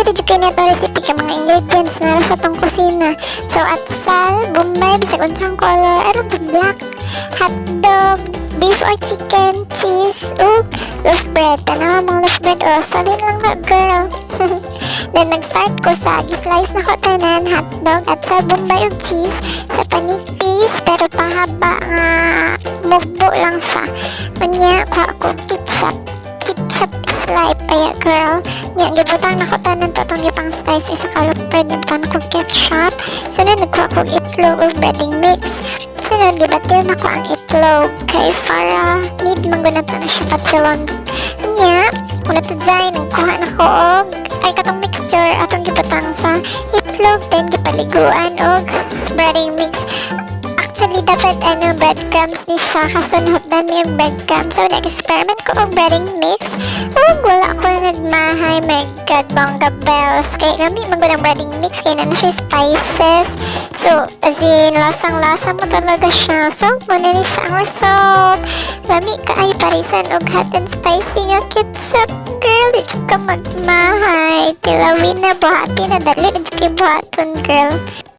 Easy ra jud kay nato recipe kay mga ingredients na ra sa atong kusina. So atsal, Bombay, bisag unsang color, I don't do black, hotdog, beef or chicken, cheese, ug loaf bread. Tanawa mga loaf bread o, salin lang na, girl. Then nag-start ko sa gi-slice na ko tanan, hotdog, atsal, Bombay ug cheese sa panipis pero pahaba nga mugbo lang siya. Unya, kuha ko ketchup. Ketchup is life kaya, girl. Nya, gibutang na ko tanan to atong gipang slice isa ka loaf bread, gibutang ko ketchup. Sunod, nagkuha ko itlog ug breading mix. Sunod, gibatil na ko ang itlog kay para need man gud nato na siya patsilon. Nya, una to dyan, nagkuha na ko og ay katong mixture atong gibutang sa itlog, then gipaliguan og breading mix. Actually, dapat ano, breadcrumbs ni siya. Kaso nahupdan ni yung breadcrumbs. So, nag-experiment ko og breading mix. Ug wala ko na nagmahay. My God, bongga bells. Kay lami man gud ang breading mix. Kay na siya spices. So, as in, lasang-lasa mo talaga siya. So, mao na ni siya ang result. Lami kaayo parisan og hot and spicy nga ketchup. Girl, di jud ka magmahay. Tilawin na, buhati na. Dali na jud kay buhaton, girl.